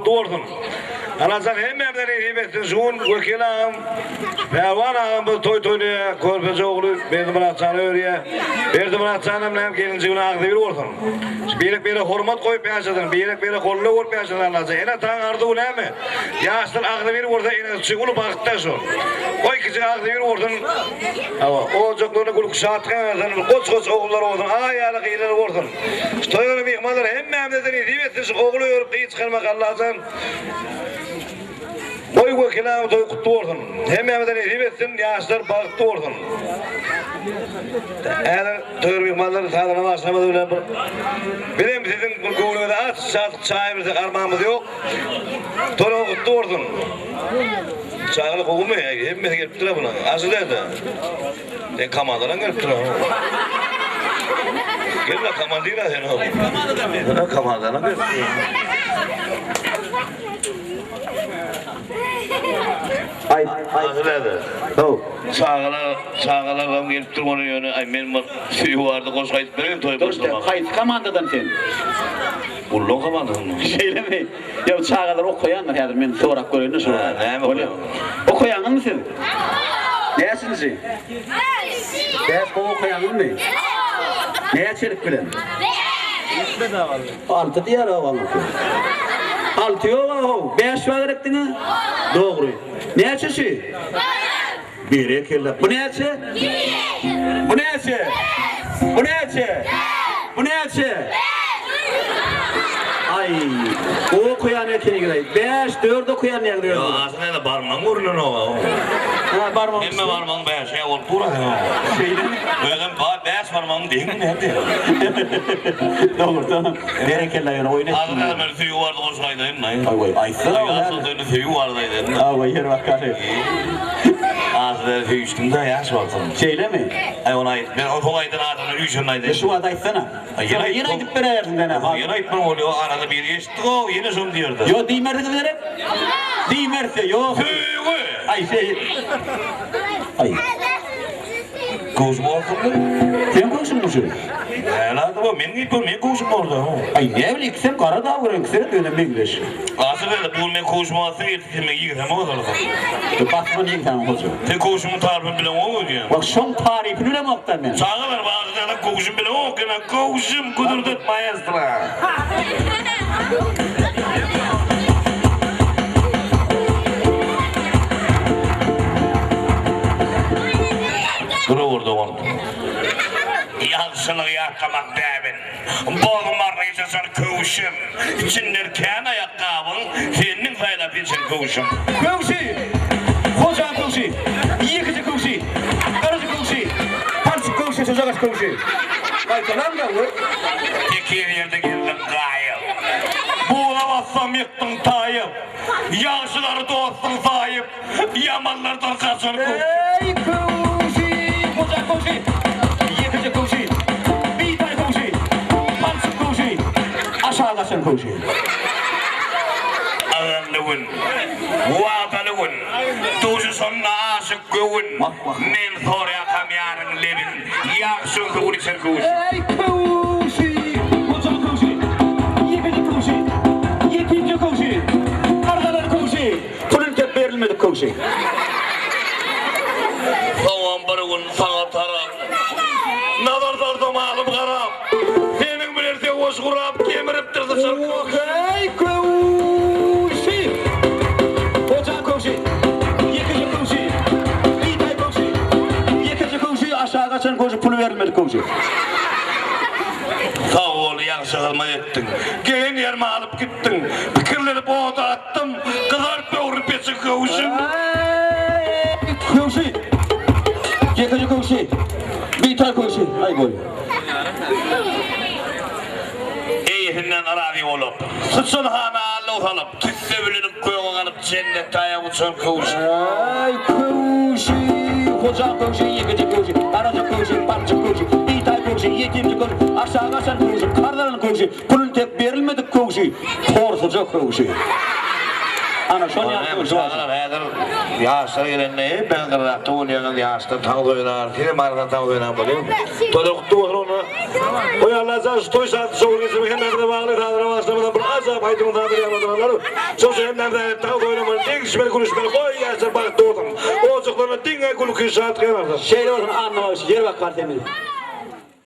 gutly bolsun. Allajan hemmämize nesip etsin şu gün Wekil agam, Pälwan agam biz toý toýlaýar, körpeje ogly Berdimyrat jany örýär. Berdimyrat janam näme gelinjigine agzybir bolsun. Şu birek-birege hormat goýup ýaşasyn, birek-birege goldaw bolup ýaşasyn Allajan. Ene-ataň arzuwy näme? Ýaşlar agzybir bolsa enesi üçin uly bagtda şol. Goý kiçi agzybir bolsun. Hawa, ojaklaryna gülki şatlyk ýaýrasyn, goç-goç ogullar bolsun, aý ýaly gyzlar bolsun. Şu toýa gelen myhmanlar hemmämize-de nesip etsin şu ogul örüp gyz çykarmak Allajan. Goý Wekil agam toýy gutly bolsun. Hemmämize nesip etsin, ýaşlar bagtly bolsun. Häzir toýa myhmanlar sazana başlamaz bilen bir bizem siziň bir göwnüňize aç şatlyk çaý bersek armamyz ýok. Toýuň gutly bolsun. Çagalar gowumy? Hemmesi gelipdir-ä bular. Aşyr däde. Sen komandadan gelipdir-ä. Gelme komandir-ä sen. Ha, komandadan gelipdir. Aý, Aşyr däde. How. Çagalar, çagalaram gelipdir ony ýöne aý men bir söýgi barada goşgy aýdyp bereýin toý başlamaga. Haýsy komandadan sen? Ullaň komandasyndan. Şeýlemi? Ýok, çagalar okaýandyr häzir men sorap göreýin-de şo. Hä, näme okaýaňyz? Okaýaňyzmy siz? Näçinji? Bäş gowy okaýaňyzmy? Näçelik bilen? Alty diýýär obaňky. Alty ýog-a-how, bäş bar gerek diňe? Dogry. Näçe şi? Berekella. Bu näçe? Bir. Bu näçe? Bu näçe? Bu näçe? Aý, gowy okaýan ekeniňiz-aý. Bäş, dört okaýan ýaly Ýok, özüňiz. aslynda barmagyň görünenok-a. Ha, barmagyň. Hemme barmagyň bäşe bolup dur-a seň. Şeýlemi? Özem bar, bäş barmagyň deňmi näme? Dogrudanam. Berekella ýöne oýun etdim. Aslynda men söýgi barada goşgy aýdaýyn-laý. Aý, aýtsana. Aý, aslynda söýgi barada aýdaýyn-da. Hawa, ýer bakaly. Aslynda söýüşdim-de ýaş wagtym. Şeýlemi? Aý, ony aýt. Men soň aýdan adamdan üýşenini aýdaýyn. Şu wagt aýtsana. Aý, ýene Ýene aýdyp beräýersiň sen-ä. Ýene aýtmaly bolýar, arada biri eşitdi-ow, ýene şony diýerdi. Ýok, diýmersiňiz gerek? Diýmerse, ýok. Söýgi! Aý, şeý. Aý. Köwşüm bolsunmy? Seň köwşüňmi şu? Nälazy bu? Men geýip gör, meň köwşüm boldy. Aý, näbil, ikisem gara daw reňkisem özem meňzeş. Aşyk ede, bu gün meň köwşümi alsaň, ertir sen meň ýigdemi bolarsyň. Basman ýigdäňi hoja. Sen köwşümiň tarypyny bileňok öýdýän. Wah, şoň tarypyny bilemok-da men. Çagalar bagynda köwşüm bileňok, ýöne köwşüm güdürdet maestro. Durawur dogan. Ýagşylygy ýatlamak däbin. Bozmar gyjaşar köwşüm. Içinden kän aýakgabyň, Sendiň saýlap seçen köwşüm. Köwşi! Hojaň köwşi! Ýekeje köwşi! Garajyk köwşi! Palçyk köwşi, şojagaç köwşi! Gaýtalan-da, we. Tekiz ýerde geldiň gaýyp. Buza bassam ýykdyň taýyp. Ýagşylary dostuň saýyp. Ýamanlardan gaçan köwşi. Eý, köwşi, goja köwşi, ýekeje köwşi, bitaý köwşi, palçyk köwşi, aşak gaçan köwşi. Agramly gün, wadaly gün, duşuşanda aşyk göwün, men sorýarkam ýaryň lebin, ýagşyň suwun içen köwşi. Eý, köwşi, goja köwşi, ýekeje köwşi, ýetimje köwşi, arzalan köwşi. Pul üntek berilmedik köwşi. Soňam bir gün saňa tarap Nazar salsam agym garap Seniň bilen söweş gurap Kemiripdir syçan köwşi. Wah-eý köwşi! Hojaň köwşi, ýekeje köwşi, bitaý köwşi, ýekeje köwşi, aşagy gaçan köwşi, puly berilmedik köwşi. Sag bol ýagşy hyzmat etdiň. Geýen ýerimi alyp gitdiň. Pikirlenip oda atdym. Gyzaryp böwrüni peçiň köwşüm. Eý, köwşi! Ýekeje köwşi! Bitar köwşi! Aý bolýa. Eýesinden razy bolup, Syçan hana allow salyp, Tüsse bilen köge galyp, Jennetde aýak uçan köwşi. Eý, köwşi! Hojaň köwşi, ýekeje köwşi, garaja köwşi, palçyk köwşi, bitar köwşi, ýetimjik köwşi, aşagy gaçan köwşi, karz alan köwşi, Pulun tek berilmedik köwşi, porsuja köwşi. Ana şol ýaly köwşi bar. Çagalar häzir ýaşlar gelende hemmäňiz gyrakda bolýaňyz, ýaşlar tans oýnar, senem arkadan tans oýnan bolýaň. Toýlar gutly bolsun onda. Goý Allajan şu toý şatly şowly geçirmek hemmämize bagly sazlara başlamadan bir ajap aýdymyň sazyny ýaňladyranlar. Şoňça hemmämize tans oýnamaly, degişmeli, gülüşmeli, goý ýaşlar bagtly bolsun. Ojaklarynda diňe gülki, şatlyk ýaňlansyn. Şeýle bolsun Anna bagşy, ýer bakar seni.